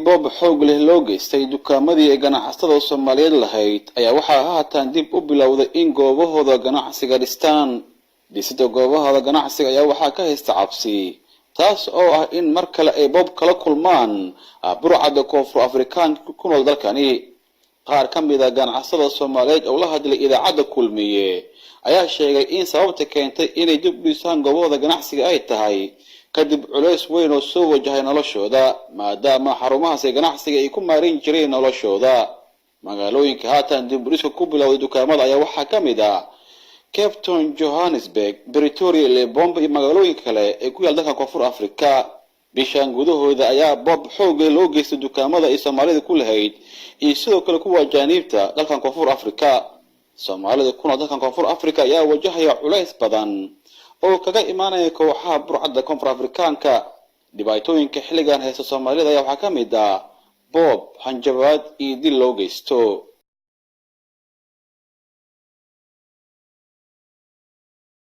Boob xoog leh loo geystay dukaamadii ay ganacsatada Soomaaliyeed lahayd ayaa waxaa haatan dib u bilowday in goobahooda ganacsiga dhistaan. Dhisida goobahooda ganacsiga ayaa waxaa ka haysta cabsi, taas oo ah in mar kale ay boob kala kulmaan burcadda Koonfur Afrikaanka ku nool dalkani. Qaar ka mid a ganacsatada Soomaaliyeed oo la hadlay Idaacadda Kulmiye ayaa sheegay in sababta keentay inay dib u dhisaan goobahooda ganacsiga ay tahay kadib culays weyn oo soo wajahay noloshooda, maadaama xarumahaasi ganacsiga ay ku maarin jireen noloshooda. Magaalooyinka haatan dib u dhiska ku bilowday dukaamada ayaa waxaa ka mid ah Cape Town, Johannesburg, Pretoria, Lebombo iyo magaalooyinka kale ee ku yaal dalka Koonfur Afrika. Bishan gudahooda ayaa boob xoogga loo geystay dukaamada ay Soomaalida ku lahayd iyo sidoo kale kuwa ajaaniibta dalkan Koonfur Afrika. Soomaalida ku nool dalkan Koonfur Afrika ayaa wajahaya culays badan oo kaga imaanaya kooxaha burcadda Koonfur Afrikaanka. Dhibaatooyinka xilligan haysta Soomaalida ayaa waxaa ka mid ah boob, hanjabaad iyo dil loo geysto.